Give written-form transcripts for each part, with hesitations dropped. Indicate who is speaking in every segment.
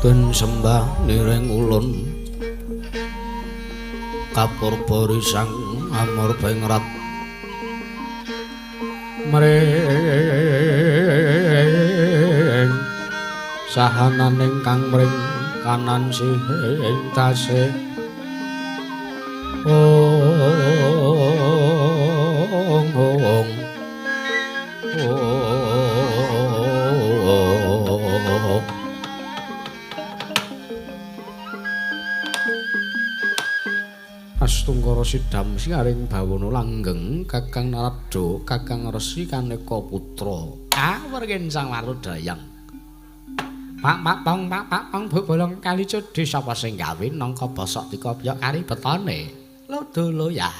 Speaker 1: Den sembah niring ulun kapurba risang amur bengrat mring sahananing kang mring kanan sihing tasih ong ong ong. Astungkara sidam siaring bawana langgeng Kakang Narada Kakang Resi Kaneka Putra awreng Sang Warudayang. Pak pak pong pak pak pong bolong kali cedhi sapa sing gawe nangka bosok dikopyok kari betone lodolo ya.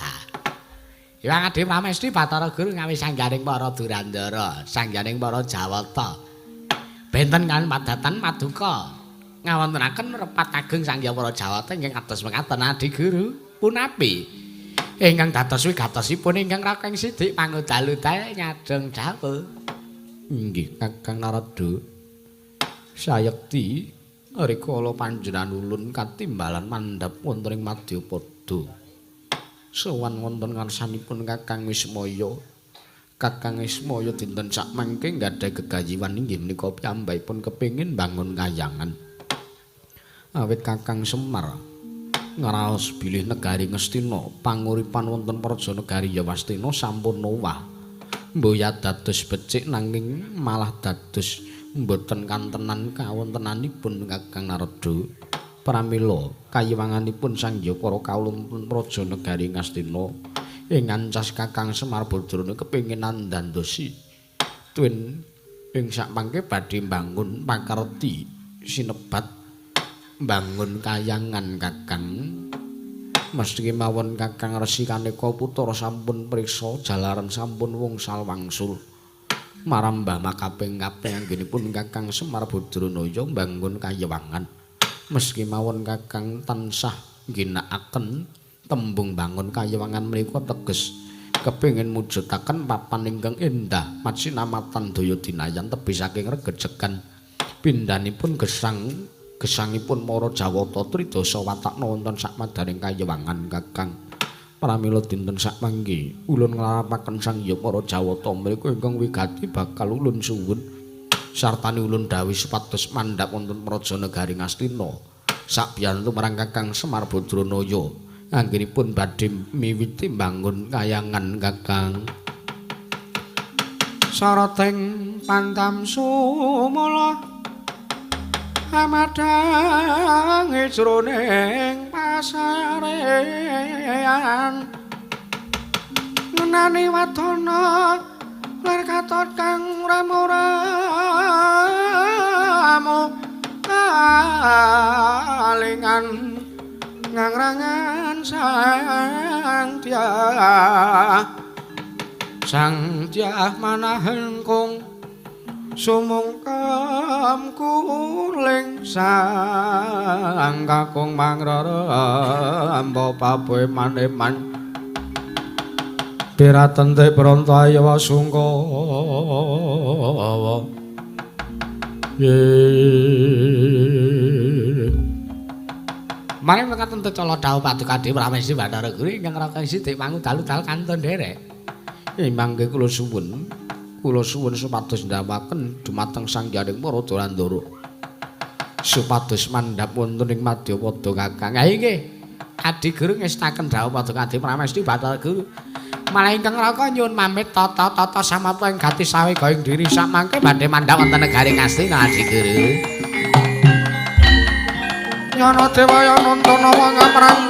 Speaker 1: Hyang Adi Pramesti Bathara Guru ngawi sangganing para Durandara, sangganing para Jawata. Benten kan padatan paduka ngawontenaken repat ageng sangya para Jawata ingkang kados mekaten Adi Guru. Punapi Ingkang dados wigatosipun ingkang Rakeng Sidik pangudal-udal nyadhong dawuh. Inggih Kakang Narada. Sayekti rikala panjenengan ulun katimbalan mandhap wonten ing Madyapada. Sowan wonten ngarsanipun Kakang Wismaya. Kakang Wismaya dinten sakmangke nggadahi gegayiwan inggih menika piyambakipun kepengin mbangun kayangan. Awit Kakang Semar ngraos bilih negari Ngastina panguripan wonten praja negari Yawastina sampun owah. Mboya dados becik nanging malah dados mboten kantenan kawontenanipun Kakang Narada. Pramila kayiwanganipun Sang Hyang para kawula wonten praja negari Ngastina ing ngancas Kakang Semar Badrana kepengin ndandosi tuwin ing sakmangke badhe mbangun pakarti sinebat mbangun kayangan Kakang. Mesti mawon Kakang Resi Kaneka Putra sampun priksa jalaran sampun wungsal wangsul marambah makaping-kaping anggenipun Kakang Semar Badranaya mbangun kayewangan. Meski mawon Kakang tansah ngginakaken tembung bangun kayewangan menika teges kepengin mujudaken papan ingkang endah macinamatan daya dinayan tebih saking regejegan pindhanipun gesang gesangipun para Jawata tridasa watakna wonten sakmadaning kayewangan Kakang. Pramila dinten sakmangke ulun nglarapaken Sang Hyang para Jawata mriku ingkang wigati bakal ulun suwun sartane ulun dawuhi supados mandhap wonten praja negari Ngastina sakbiyantu marang Kakang Semar Badranaya anggenipun badhe miwiti mbangun kayangan Kakang. Sarating pantam sumala amadang jroning pasarean ngenani wadana lir katot kang ramo-ramo kalingan ngangrangan sang dyah sang dyah manahen kung sumungkem kuling sang kakung mangrara pape maneman piratente prantaya wasungkawa. Mari mekaten cala dawuh Paduka Dewi Pramesti Bathara Guru ingkang Raka Sidik pangudal-udal kantun nderek. Ing mangke kula suwun, kula suwun supados ndhawaken dumateng Sang Hyang para Durandara. Supados mandhap wonten ing Madyapada Kakang. Ha inggih, Adi Guru ngestaken dawuh Paduka Dewi Pramesti Bathara Guru. Malah ingkang Raka nyuwun pamit tata-tata samata ing gati sawega ing diri samangke badhe mandhap wonten negari Ngastina Adi Guru. Nyana dewaya nuntuna wangamrang.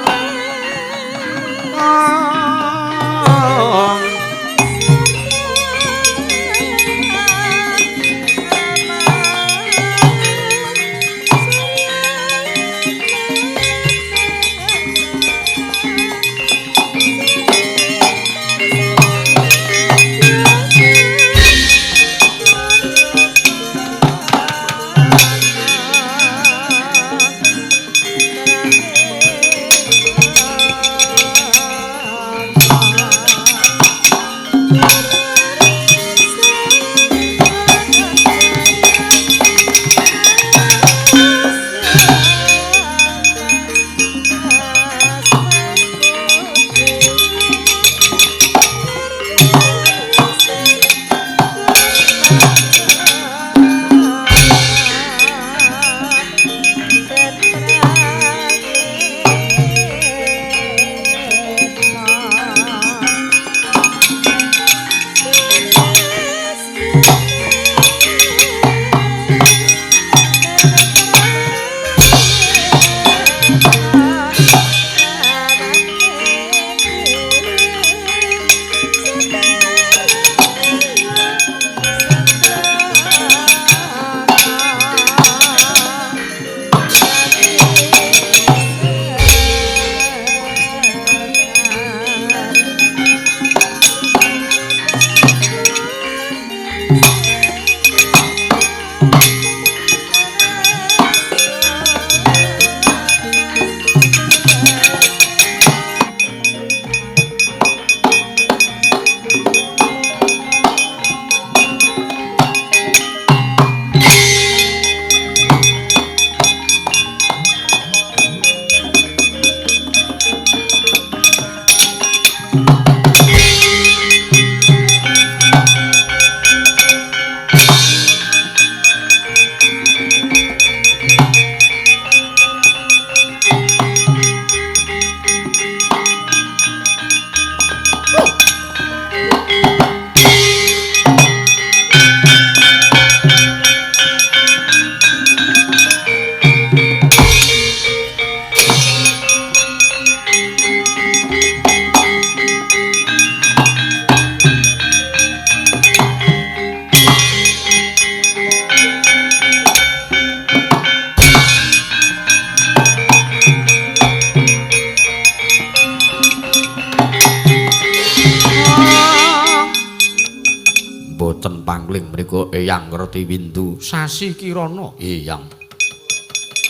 Speaker 1: Wonten pangling mriku Eyang Kertiwindu Sasi Kirana. Eyang.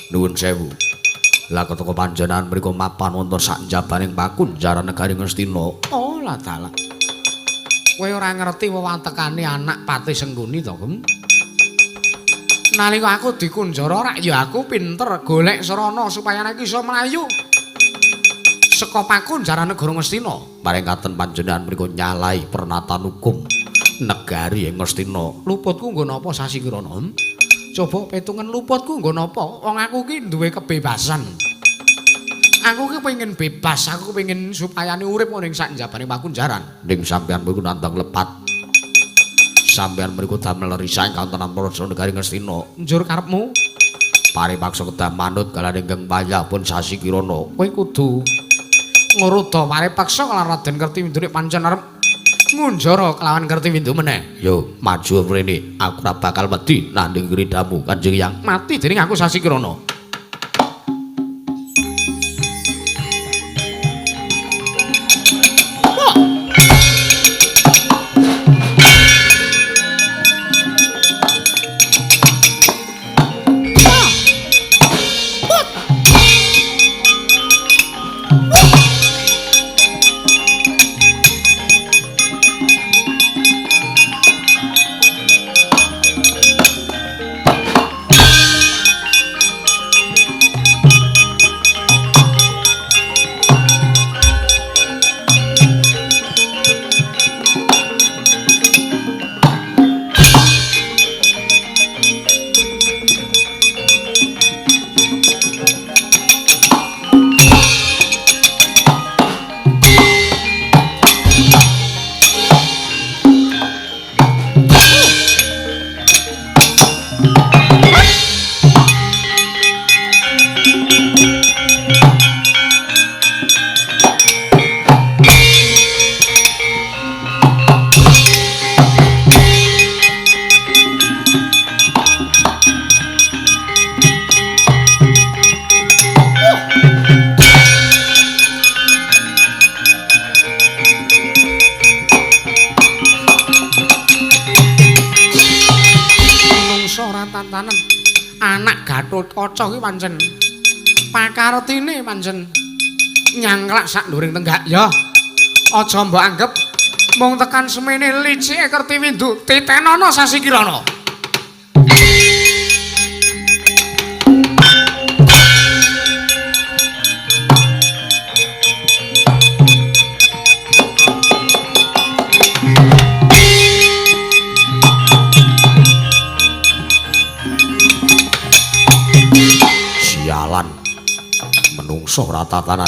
Speaker 1: Nuwun sewu. Lah ketaka panjenengan mriku mapan wonten sak njabaning pakunjaran negari Ngastina. Oh lah dalah. Kowe ora ngerti wewatekane anak Patih Sengkuni to, Gem? Nalika aku dikunjara rak ya aku pinter golek sarana supaya aku iso mlayu saka pakunjaran negara Ngastina. Paring katen panjenengan mriku nyalahi pernatan hukum negari ing Ngastina. Luputku nggo napa Sasi Kirana? Coba petungen luputku nggo napa? Wong aku ki duwe kebebasan. Aku ki pengen bebas, aku pengen supayane urip ning sak njabane pakunjaran. Ning sampeyan mriku nandang lepat. Sampeyan mriku damel risak ingkang tenan praja negari Ngastina. Njur karepmu? Paripaksa kedah manut kaliyan ingkang payah pun Sasi Kirana. Kowe kudu ngruda paripaksa kelawan Raden Kertiwindu nek pancen arep ngunjara kelawan Kertiwindu meneh. Yo maju mrene, aku ora bakal wedi nandhing kridamu Kanjeng Hyang. Mati dening aku Sasi Kirana. Anak Gatotkaca ki pancen pakartine pancen nyangklak sak nduring tenggak ya. Aja mbok anggep mung tekan semene licike Kertiwindu titenono Sasi Kirana. Menungso ora tatanan.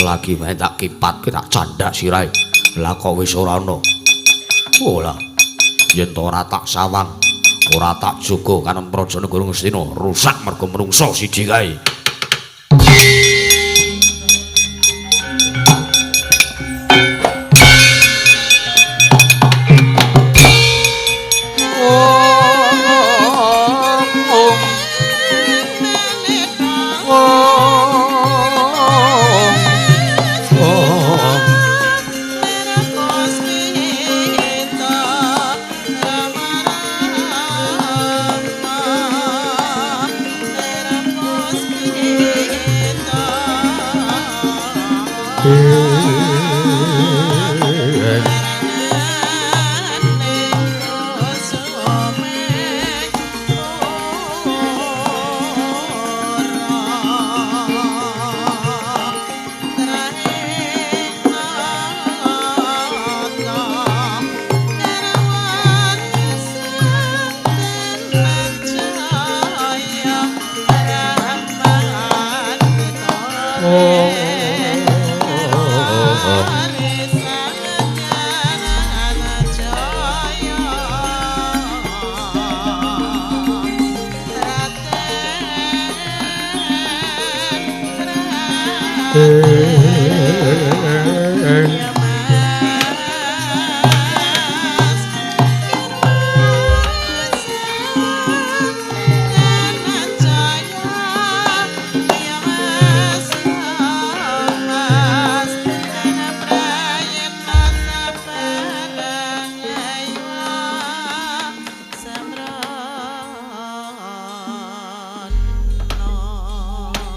Speaker 1: Lagi wae tak kipatke tak candhak sirahe. Lah kok wis ora ana. Oh lah. Yen to ora tak sawang, ora tak jaga kanen praja negara Ngastina rusak mergo menungso siji kae.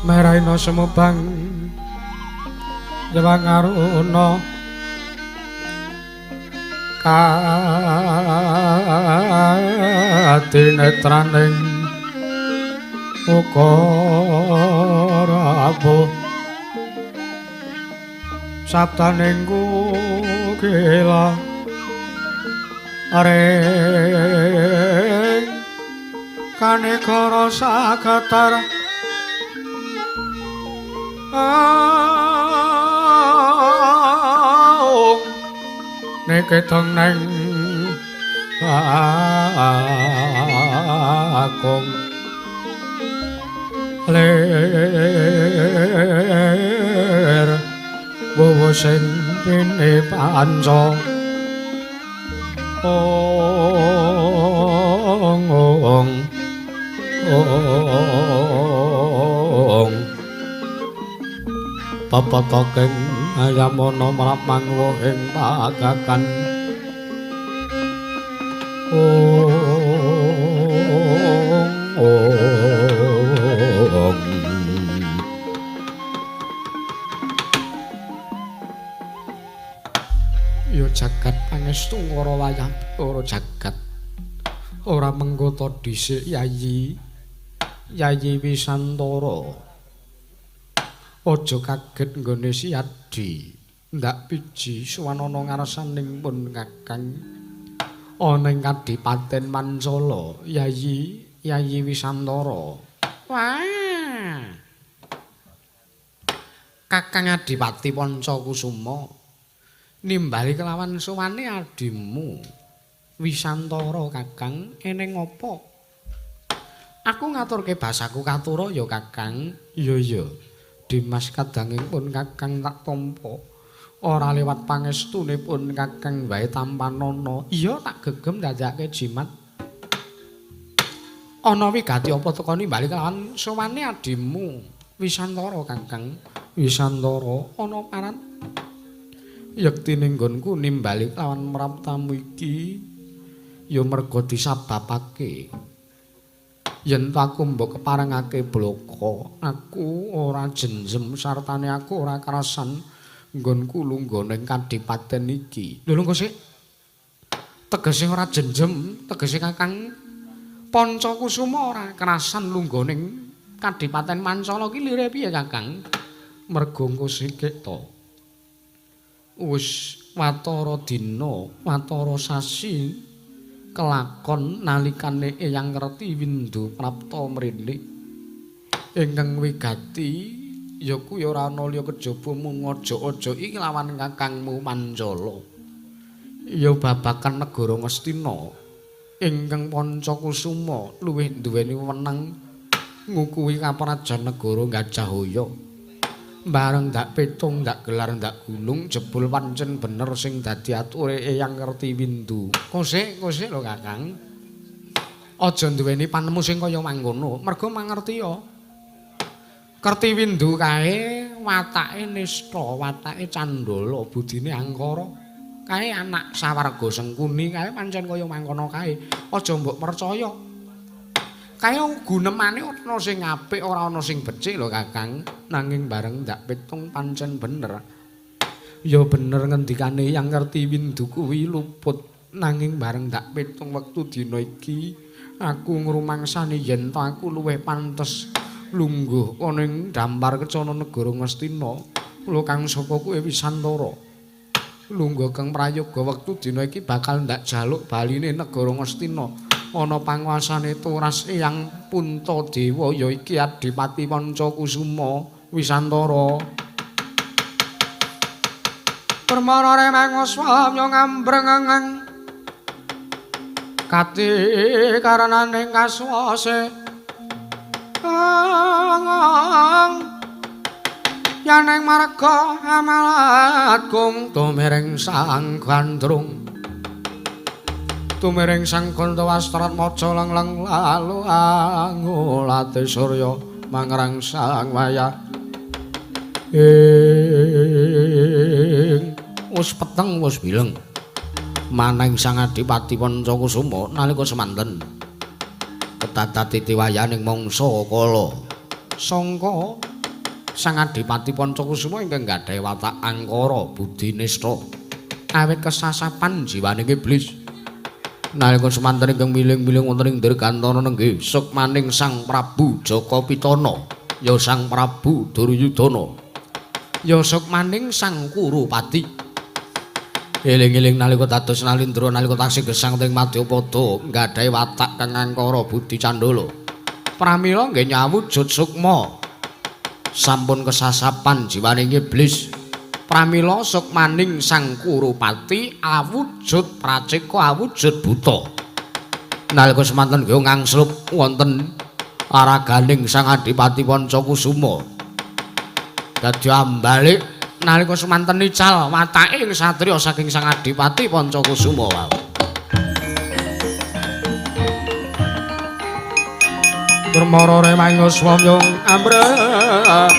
Speaker 1: Meraina semubang Jewang aruna kadinetraning ukara abuh sabdaning kukila ring kaneka rasa getar neketeng neng akung lir wowo sing pine panca ong ong ong pepetoking ayamana mrapang ing pagakan ong ong ya jagat pangestu ngara wayah ora jagat ora menggota dhisik Yayi Yayi Wisantara. Aja kaget nggone Siyadi ndak piji suwanana ngarsaning pun Kakang ana ing Kadipaten Mancala Yayi Yayi Wisantara. Wah, Kakang Adipati Pancakusuma nimbali kelawan suwane adimu Wisantara. Kakang eneng apa? Aku ngaturke basaku katura ya Kakang. Iya iya Dimas kadanging pun Kakang tak tampa ora lewat pangestune pun Kakang wae tampanana. Iya tak gegem dadake jimat. Ana wigati apa teka nimbali kelawan sowane adimu Wisantara Kakang? Wisantara ana parat yektine nggonku nimbali kelawan mraptamu iki ya merga disababake yen aku mbok keparengake bloko aku ora jenjem sartane aku ora kerasan nggonku lungguh ning kadipaten iki. Lho lungguh sik tegese ora jenjem tegese Kakang Pancakusuma ora kerasan lungguh ning kadipaten Mancala ki lire piye Kakang? Mergo engko sikik to wis watara dina watara sasi kelakon nalikane Eyang Ngerti Windu prapta mrene ingkang wigati ya kuwi ora ana liya kejaba mung aja-aja iki lawan Kakangmu Mancala ya babagan negara Ngastina ingkang Pancakusuma luwih duweni wenang ngukuhi kaprajan negara Gajahaya. Bareng ndak petung ndak gelar ndak gulung jebul pancen bener sing dadi ature Eyang Ngerti Windu. Kosek kosek lho Kakang. Aja duweni panemu sing kaya mangkono, mergo mangerti ya. Kerti Windu kae watake nista, watake candala, budine angkara. Kae anak sawarga Sengkuni kae pancen kaya mangkono kae. Aja mbok percaya. Kae gunemane ana sing apik ora ana sing becik lho Kakang. Nanging bareng ndak petung pancen bener. Ya bener ngendikane Yang Ngerti Windu kuwi luput. Nanging bareng ndak petung wektu dina iki aku ngrumangsani yen ta aku luwih pantes lungguh ana ing dampar kecana negara Ngastina. Kula kang saka kuwi Wisantara. Lungguh kang prayoga wektu dina iki bakal ndak jaluk baline negara Ngastina. Ana panguasane Turas Eyang Puntadewa ya iki Adipati Pancakusuma Wisantara. Permana remeng swamya ngambrengeng kati karenaning kaswase yaneng marga amalat kung tumiring sang gandrung tumiring sang Gandawastrat maca lengleng lalu angulate surya mangrang sang wayah ing wis peteng wis bileng maneng sang Adipati Pancakusuma nalika semanten kedadat titiwayaning mangsa kala sangka Sang Adipati Pancakusuma ingkang gadhahi watak angkara budi nista. Awit kesasapan jiwaning iblis. Nalika semanten ingkang miling-miling wonten ing Dirgantara nenggih sukmaning Sang Prabu Jaka Pitana, ya Sang Prabu Duryudana. Ya sukmaning Sang Kurupati. Eling-eling nalika dados Nalindra nalika taksih gesang teng Madyapada nggadhahi watak kang angkara budi candala. Pramila nggih nyawujud sukma. Sampun kesasapan jiwaning iblis. Pramila sukmaning Sang Kurupati awujud praceka awujud buta. Nalika semanten nggih ngangslup wonten araganing Sang Adipati Pancakusuma. Dadi ambalik nalika semanten ical watake ing satriya saking Sang Adipati Pancakusuma wau. Permara remangus wamyung amreng.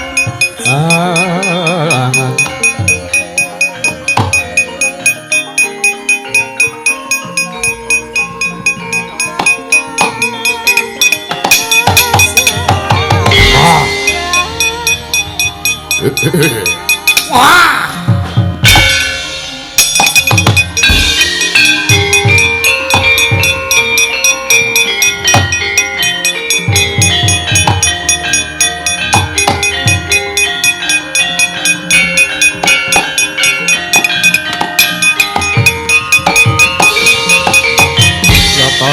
Speaker 1: Wah!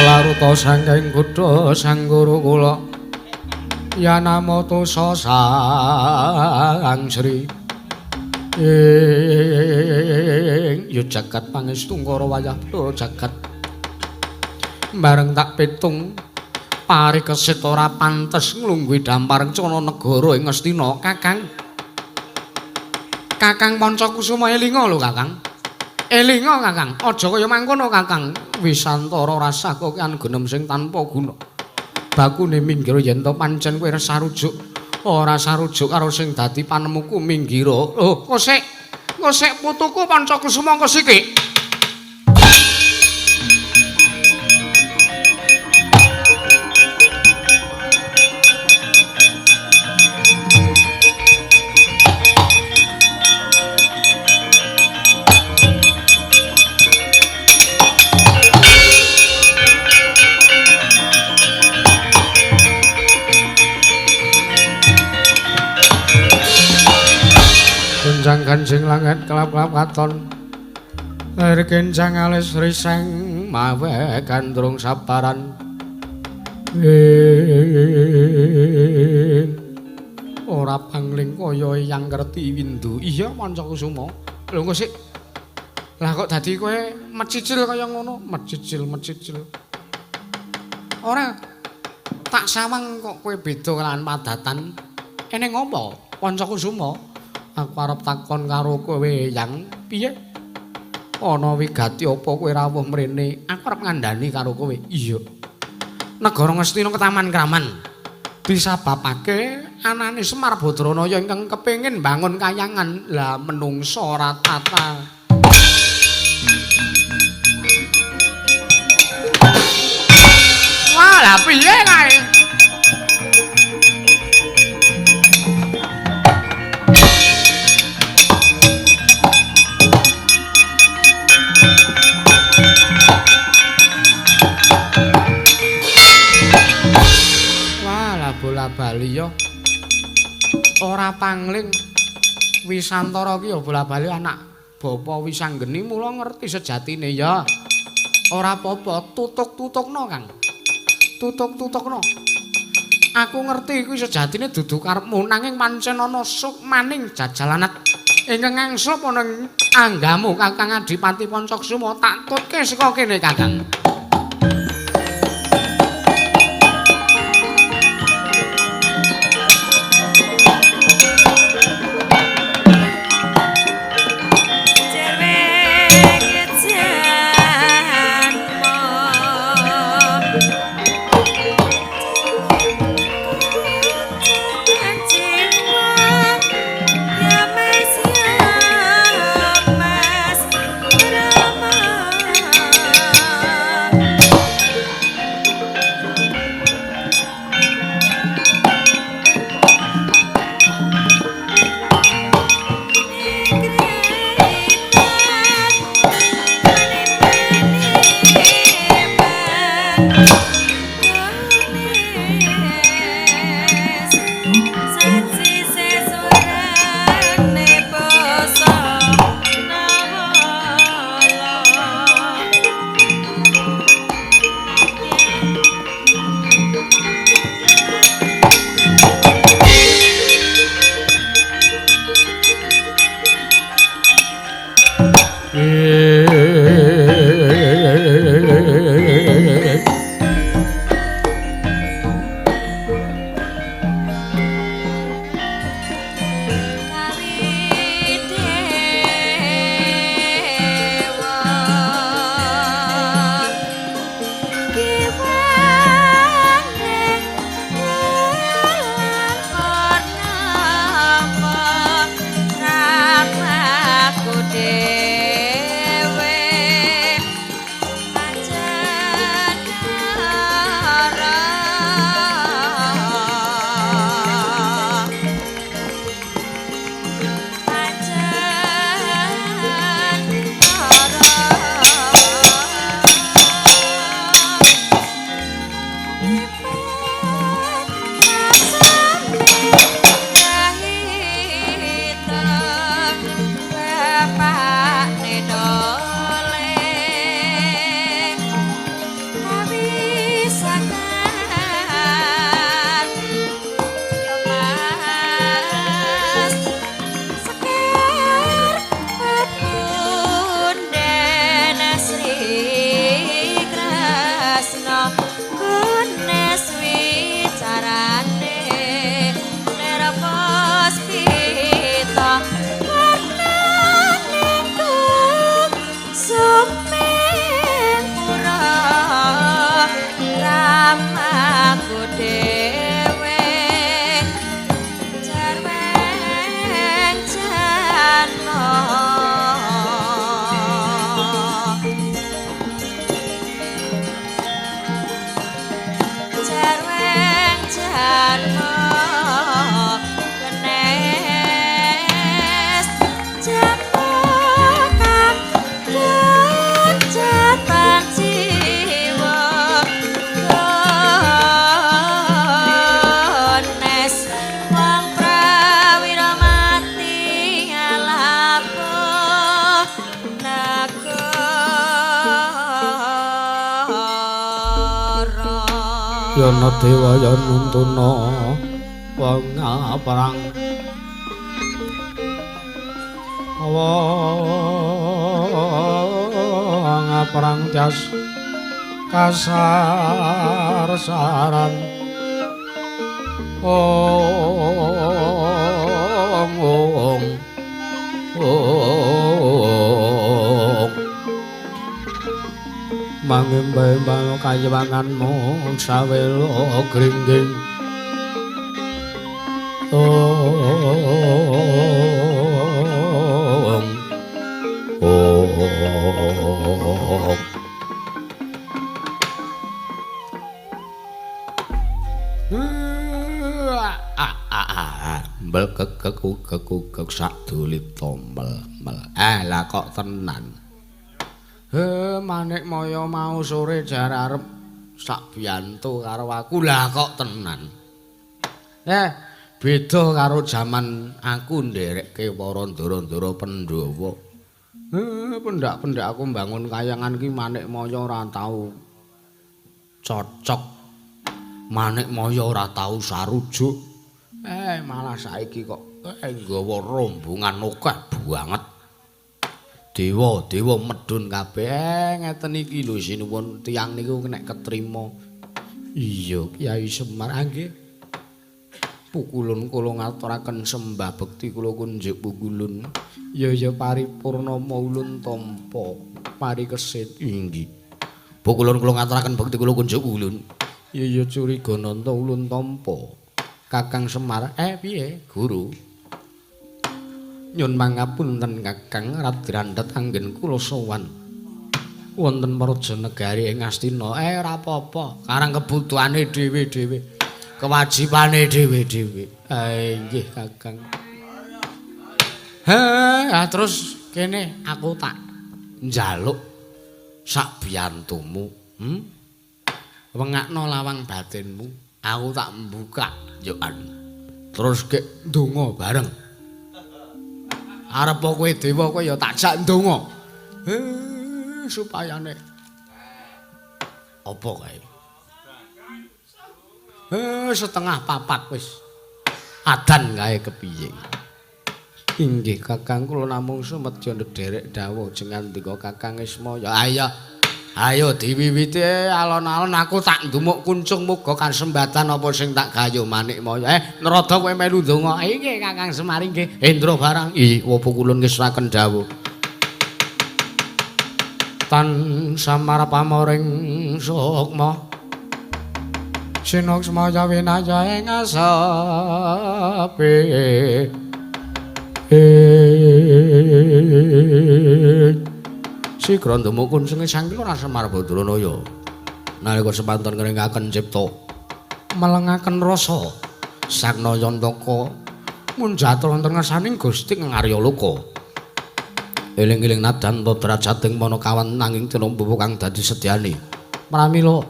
Speaker 1: Laruta saking kutha Sang Guru kula ya namo tusa Sang Sri ing ya jagat pangestu ngara wayah para jagat bareng tak pitung parikesit ora pantes nglungguhi dampar rencana negara ing Ngastina. Kakang Kakang Pancakusuma elinga lho Kakang. Elinga Kakang, aja kaya mangkono Kakang. Wisantara rasah kokean genem sing tanpa guna. Bakune minggir yen to pancen kowe sarujuk, ora sarujuk karo sing dadi panemuku minggira. Lho, kosek. Kosek putuku Pancakusuma kos iki. Gonjang ganjing langit kelap-kelap katon. Lir kencang alis riseng mawe gandrung sabaran. Ora pangling kaya yang ngerti windu. Iya Pancakusuma. Lho engko sik. Lah kok dadi kowe mecicil kaya ngono, mecicil-mecicil. Ora tak sawang kok kowe beda kelawan padatan. Eneng apa Pancakusuma? Aku arep takon karo kowe yang piye? Ana wigati apa kowe rawuh mrene? Aku arep ngandani karo kowe. Iya. Negara Ngastina ketaman kraman. Disababake anane Semar Badranaya ingkang kepengin mbangun kayangan. Lah menungsa ora tata. Wah, lah piye kae? Bola bali ya ora pangling. Wisantara ki ya bola bali anak bapa Wisanggeni mula ngerti sejatine ya. Ora apa-apa, tutuk-tutukno Kang. Tutuk-tutukno. Aku ngerti kuwi sejatine dudu karepmu nanging pancen ana sukmaning jajalanat ingkang ngangslup ana ing anggamu Kakang Adipati Pancakusuma tak tutke saka kene Kakang.
Speaker 2: Mas Rama.
Speaker 1: Yana dewa ya nuntuna wong perang. Wong perang jas kasar-saran. Ong ong ong mangembang kayewanganmu sawela gringging. Ong ong mbel kekek kekek sak dulita mel mel. Lah kok tenan. He Manik Maya mau sore jar arep sak biyantu karo aku. Lah kok tenan. Beda karo jaman aku nderekke para ndara-ndara Pandhawa. Pendak-pendak aku mbangun kayangan ki Manik Maya ora tau cocok. Manik Maya ora tau sarujuk. Malah saiki kok nggawa rombongan akeh banget. Dewa-dewa medhun kabeh. Ngeten iki lho sinuwun tiyang niku nek ketrima. Iya, Kyai Semar nggih. Pukulun kula ngaturaken sembah bekti kula kunjuk pukulun. Ya ya paripurnama ulun tampa parikesit inggih. Pukulun kula ngaturaken bekti kula kunjuk ulun. Ya ya curiga nanta ulun tampa. Kakang Semar, piye guru? Nyun mangapunten Kakang radi randhet anggen kula sowan wonten Praja Negari ing Astina. Ora apa-apa, karang kebutuhane dhewe-dhewe, kewajibane dhewe-dhewe. Nggih Kakang. Terus kene aku tak njaluk sak biyantumu, Wengakno lawang batinmu, aku tak mbuka yoan. Terus gek ndonga bareng. Arep kowe dewa kowe ya tak jak ndonga. Supayane apa kae? 3:30 wis. Adan kae kepiye? Inggih Kakang kula namung sumedya ndherek dawuh jengandika Kakang Ismaya. Ayo. Ayo diwiwiti alon-alon aku tak ndumuk kuncung muga kasembatan apa sing tak gayuh Manik Maya. Narada kowe melu ndonga. Inggih Kakang Semar inggih. Hendra barang. Ih, apa kulun ngesraken dawuh. Tan samar pamoring sukma. Sinuksmaya winaya ing asape. Sigra ndemuk kunjunge Sang Lurah Semar Badranaya. Nalika semanten ngringaken cipta melengaken rasa Sang Nayantaka munjatra wonten ngarsaning Gusti Ngarya Loka. Eling-eling nadan ta derajating panakawan nanging tinampa kang dadi sedyane. Pramila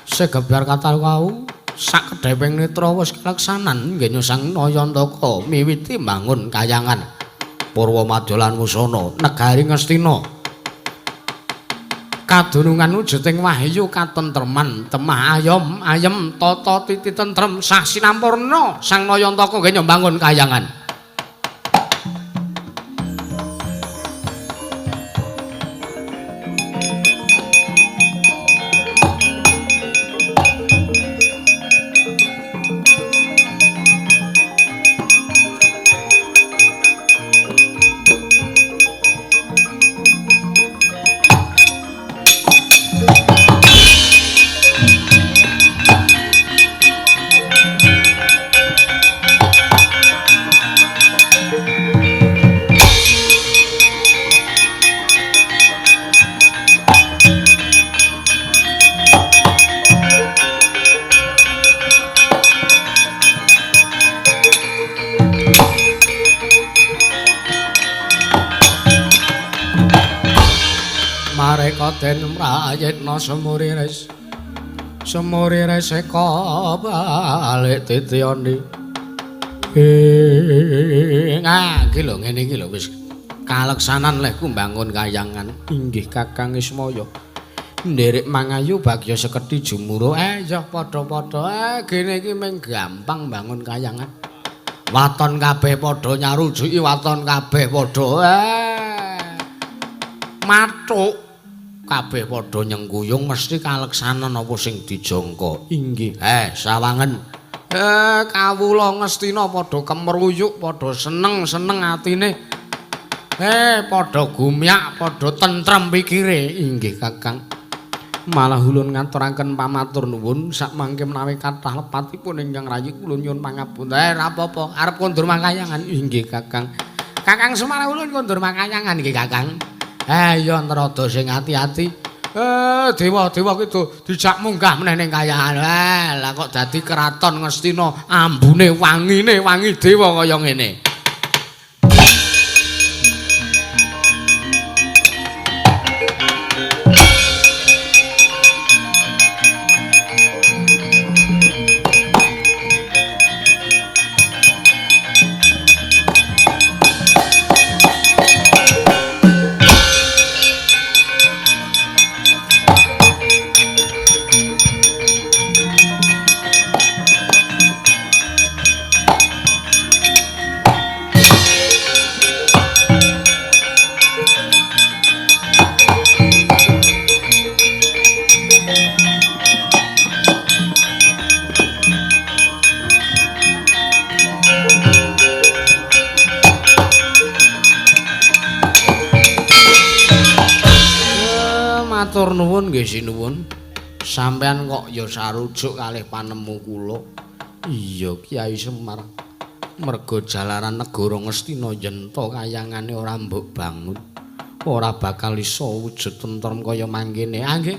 Speaker 1: segebyar katal wau sakedheping netra wis kaleksanan nggene Sang Nayantaka miwiti mbangun kayangan Purwa Madya lan Wusana negari Ngastina. Kadunungan wujuding wahyu katentreman temah ayom ayem tata titi tentrem sah sinampurna Sang Nayantaka nggene mbangun kayangan. Den prayitna semuriris semuriris eka balik titiyane. Iki lho ngene iki lho wis kaleksanan lehku mbangun kayangan. Inggih Kakang Ismaya. Nderek mangayu bagya sekedhi jumuro. Ya padha-padha. Gene iki mung gampang bangun kayangan. Waton kabeh padha nyarujuki, waton kabeh padha mathuk. Kabeh padha nyengkuyung mesti kaleksanan apa sing dijangka. Inggih. Sawangen. Kawula Ngastina padha kemruyuk, padha seneng-seneng atine. Padha gumyak, padha tentrem pikire. Inggih, Kakang. Malah ulun ngaturaken pamatur nuwun sakmangke menawi kathah lepatipun ingkang rayi kula nyuwun pangapunten. Ora apa-apa, arep kondur makayangan. Inggih, Kakang. Kakang Semar ulun kondur makayangan nggih, Kakang. Ya nerada sing ati-ati. Dewa-dewa ki dijak munggah meneh ning kayangan. Lah kok dadi kraton Ngastina ambune wangine wangi dewa kaya ngene. Matur nuwun nggih sinuwun. Sampeyan kok ya sarujuk kalih panemu kula. Iya Kyai Semar. Merga jalaran negara Ngastina yen to kayangane ora mbok bangun, ora bakal iso wujud tentrem kaya mangkene. Ah nggih.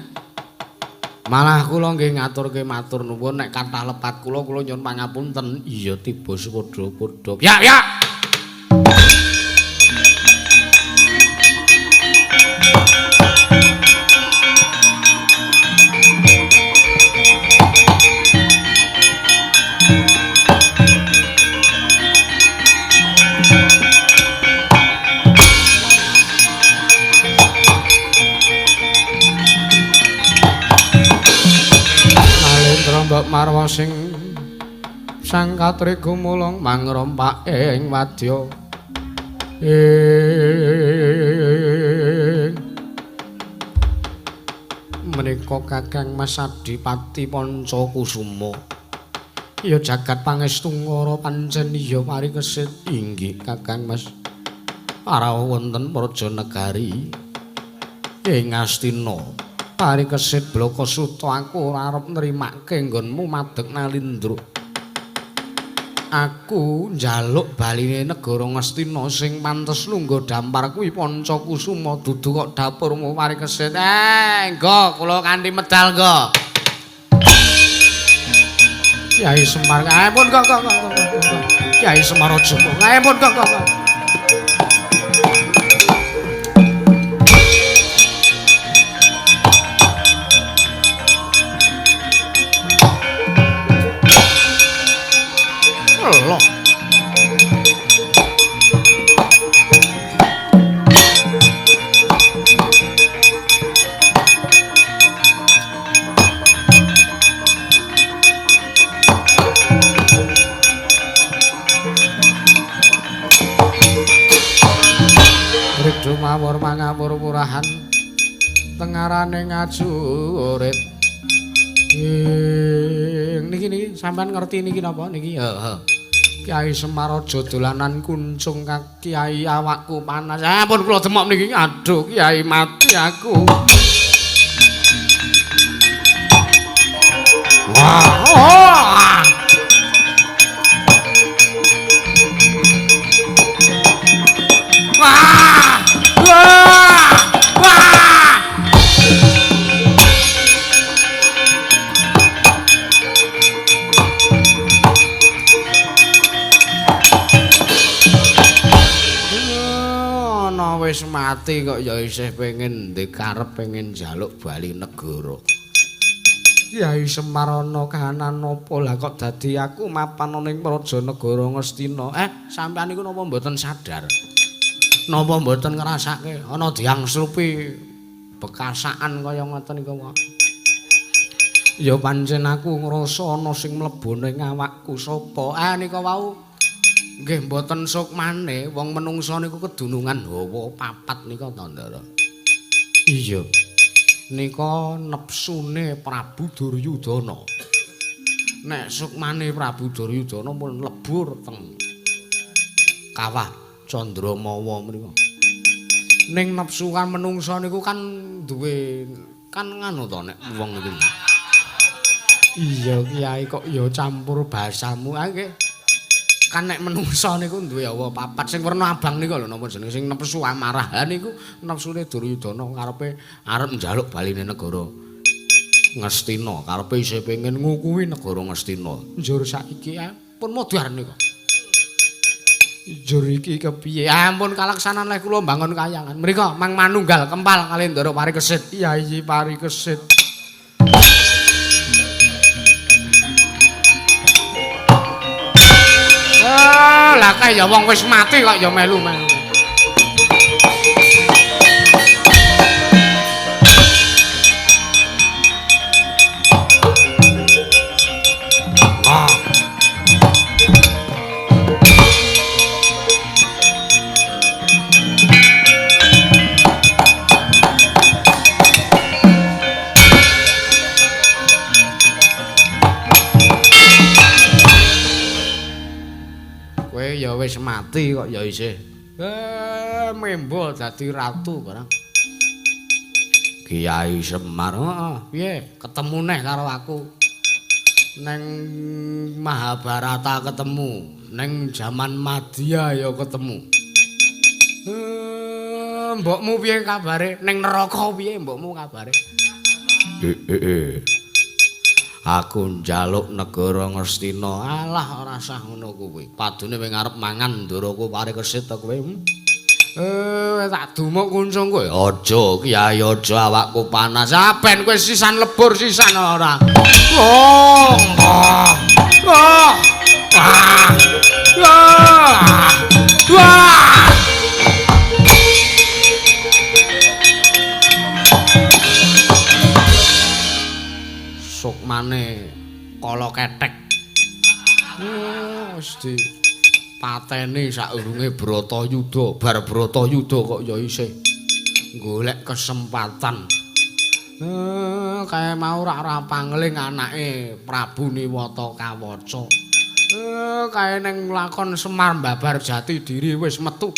Speaker 1: Malah kula nggih ngaturke matur nuwun nek kathah lepat kula, kula nyuwun pangapunten. Iya tiba padha-padha. Ya ya. Mbok Marwa sing sang katri gumulung mangrompak ing wadya ing menika Kakang Mas Adipati Pancakusuma. Ya jagat pangestungkara pancen iya parikesit. Inggih Kakang Mas. Para wonten praja negari ing Ngastina. Parikesit Blakasuta aku ora arep nrimake nggonmu madeg nalindra. Aku njaluk baline negara Ngastina sing pantes lungguh dampar kuwi Pancakusuma dudu kok dapurmu Parikesit. Nggo kula kanthi medal nggo. Kyai Semar, pun kok kok kok. Kyai Semar aja. Pun kok kok. Loh. Ridho mawur mangawur purahan tengarane ngajurit. Niki niki sampean ngerti niki napa niki? Heeh. Kyai Semar aja dolanan kuncung Kyai awakku panas. Ampun kula demok niki. Aduh Kyai mati aku. Wah. Wah. Wah. Wah. Wis mati kok ya isih pengen ndikarep pengen njaluk bali negara. Kyai Semar ana kahanan apa lah kok dadi aku mapan ana ing praja negara Ngastina. Sampeyan niku napa mboten sadar? Napa mboten ngrasake ana diangslupi Bekasaan kaya ngoten niku kok. Ya pancen aku ngrasa ana sing mlebu ning awakku sapa? Ah nika wau nggih mboten sukmane wong menungsa niku kedunungan hawa papat nika to, Ndara. Iya. Nika nepsune Prabu Duryudana. Nek sukmane Prabu Duryudana pun lebur teng kawah Candramawa mriku. Ning nepsu kan menungsa niku kan duwe kan nganu to nek wong niku. Iya Kiai kok ya campur bahasamu. Ah nggih. Kan nek menungsa niku duwe hawa papat sing werna abang niku lho napa jenenge sing nepsu amarah. Ha niku nepsune Duryudana karepe arep njaluk baline negara Ngastina, karepe isih pengen ngukuhi negara Ngastina. Njur saiki ampun modar niku. Njur iki kepiye? Ampun kalaksanan leh kula mbangun kayangan. Mriko Mang Manunggal kempal kalih Ndara Parikesit. Kyai Parikesit. Oh, lah kae ya wong wis mati kok ya melu-melu. Ah. Ya wis mati kok ya isih. Membo dadi ratu barang. Kiai Semar, heeh, piye? Ketemu neh karo aku. Neng Mahabharata ketemu, neng jaman Madya ya ketemu. Mbokmu piye kabare? Neng neraka piye mbokmu kabare? Aku njaluk negara Ngastina. Alah ora sah ngono kuwi. Padune wing arep mangan ndaraku Parikesit to kowe. Tak dumuk kuncung kowe. Aja Kiai aja awakku panas. Ah ben kowe sisan lebur sisan ora. Oh. Ah. Ah. Ah. Wah. Sukmane kala kethek. Wis dipateni saurunge Bratayuda, bar Bratayuda kok ya isih golek kesempatan. Kae mau ora pangling anake Prabu Niwata Kawaca. Kae ning lakon Semar mbabar jati diri wis metu.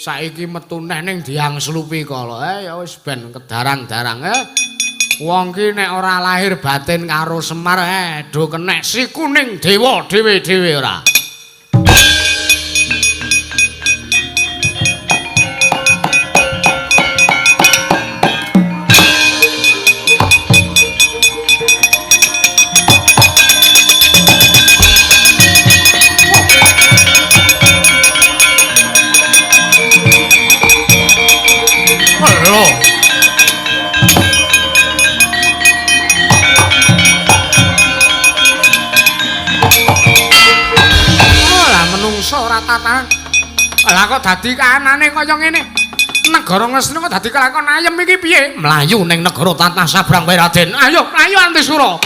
Speaker 1: Saiki metu neh ning diangslupi kala. Ya wis ben kedarang-darang. Wong ki nek ora lahir batin karo Semar do kenek si kuning dewa dhewe-dhewe ora. Halo. Ora tatanan. Lah kok dadi kahanane kaya ngene? Negara Ngastina kok dadi kelakon ayem iki piye? Mlayu ning negara Tatah Sabrang wae Raden. Ayo, mlayu Antisura.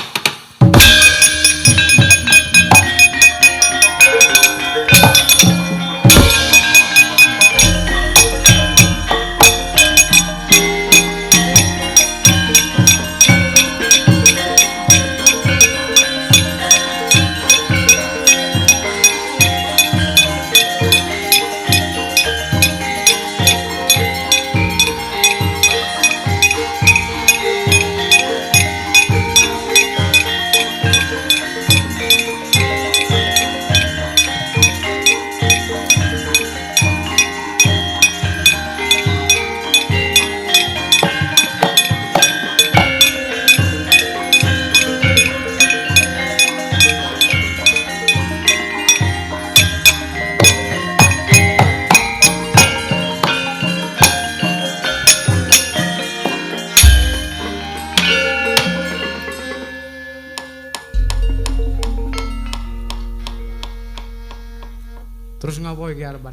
Speaker 1: Terus ngapa iki arepan?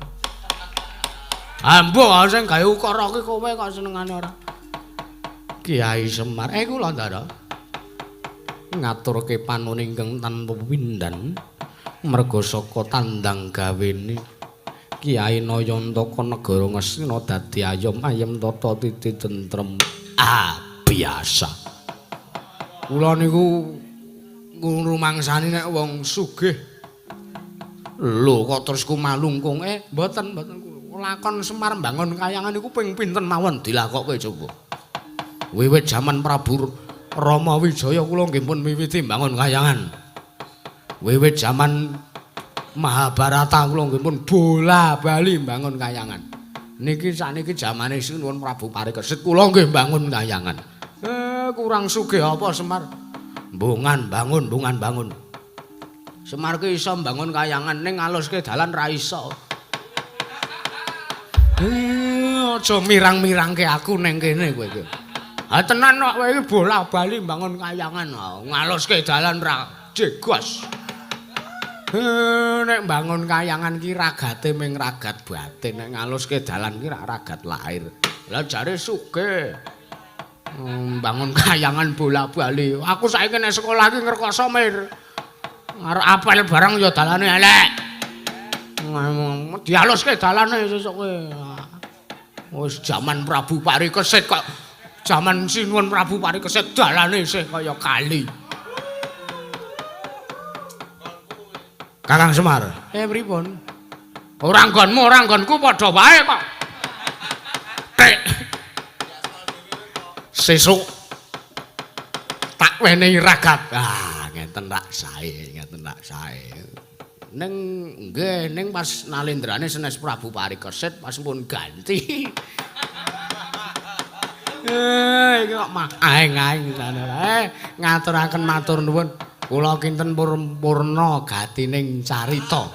Speaker 1: Ambo sing gawe ukara ki kowe kok senengane ora. Kiai Semar, kula Ndara. Ngaturke panuwun ingkang tanpa pepindhan merga saka tandang gawene Kiai Nayantaka negara Ngastina dadi ayom ayem tata titi tentrem. Ah, biasa. Kula niku ngrumangsani nek wong sugih. Lho kok terus kumalungkung? Mboten, mboten. Lakon Semar mbangun kayangan niku ping pinten mawon dilakokke coba. Wiwit jaman Prabu Rama Wijaya kula nggih pun miwiti mbangun kayangan. Wiwit jaman Mahabharata kula nggih pun bola-bali mbangun kayangan. Niki sakniki jamane Sinuwun Prabu Parikesit kula nggih mbangun kayangan. Kurang sugih apa Semar? Mbungan bangun, mbungan bangun. Semar ki iso mbangun kayangan ning ngaluske dalan ra iso. Aja mirang-mirangke aku ning kene kowe iki. Ha tenan kok kowe iki bola-bali mbangun kayangan, ngaluske dalan ra jegos. Nek mbangun kayangan ki ragate ming ragat batin, nek ngaluske dalan ki rak ragat lahir. Lah jare sugih. Mbangun kayangan bola-bali. Aku saiki nek sekolah iki ngrekoso mir. Arep apel barang ya dalane elek. Dialuske dalane sesuk kowe. Wis jaman Prabu Parikesit kok. Jaman Sinuwun Prabu Parikesit dalane isih kaya kali. Kakang Semar. Pripun? Ora nggonmu, ora nggonku padha wae kok. Tek. Sesuk tak wenehi ragat. Ah, ngeten rak sae, ngeten rak sae. Ning nggih, ning pas nalendrane senes Prabu Parikesit pas pun ganti. Iki kok mah aeng-aeng sana. Ngaturaken matur nuwun. Kula kinten purna gatining carita.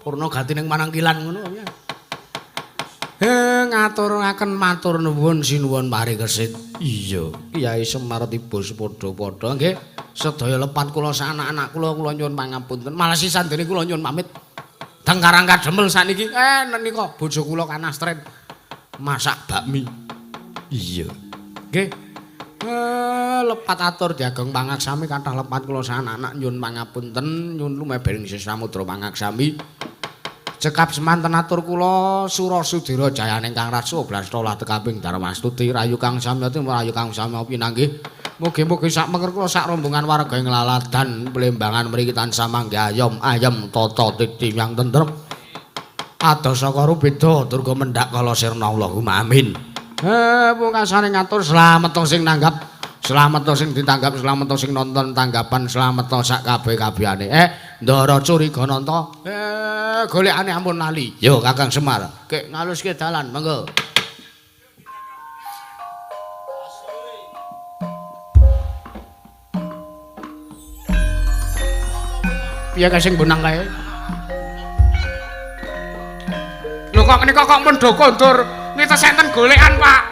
Speaker 1: Purna gatining manangkilan ngono ya. Ngaturaken matur nuwun sinuwun Parikesit. Iya, Kyai Semar tiba sepadha-padha nggih. Sedaya lepat kula sak anak-anak kula kula nyuwun pangapunten. Malah sisan dene kula nyuwun pamit. Teng Karang Kademel sakniki nika bojo kula kanastren masak bakmi. Iya. Nggih. Lepat atur diageng pangaksami kathah lepat kula sak anak-anak nyuwun pangapunten nyuwun lumebering samudra pangaksami. Cekap semanten atur kula Sura Sudira jayaning Kang Rasa Blastolah tekaping Darmastuti rayu kang samyati rayu kang samya pinanggih. Mugi-mugi sak menger kula sak rombongan warga ing laladan Plembangan mriki tansah manggih ayom ayem tata titi yang tentrem. Adoh saka rubeda durga mendhak kala sirna Allahumma amin. Pungkasane ngatur slamet sing nanggap, slamet sing ditanggap, slamet sing nonton tanggapan, slamet sak kabeh-kabehane. Ndara curiga nanta. Golekane ampun lali. Yo Kakang Semar, kek ngaluske dalan, monggo. Piye kae sing bonang kae? Lho kok nika kok pun do kondur. Nites enten golekan, Pak.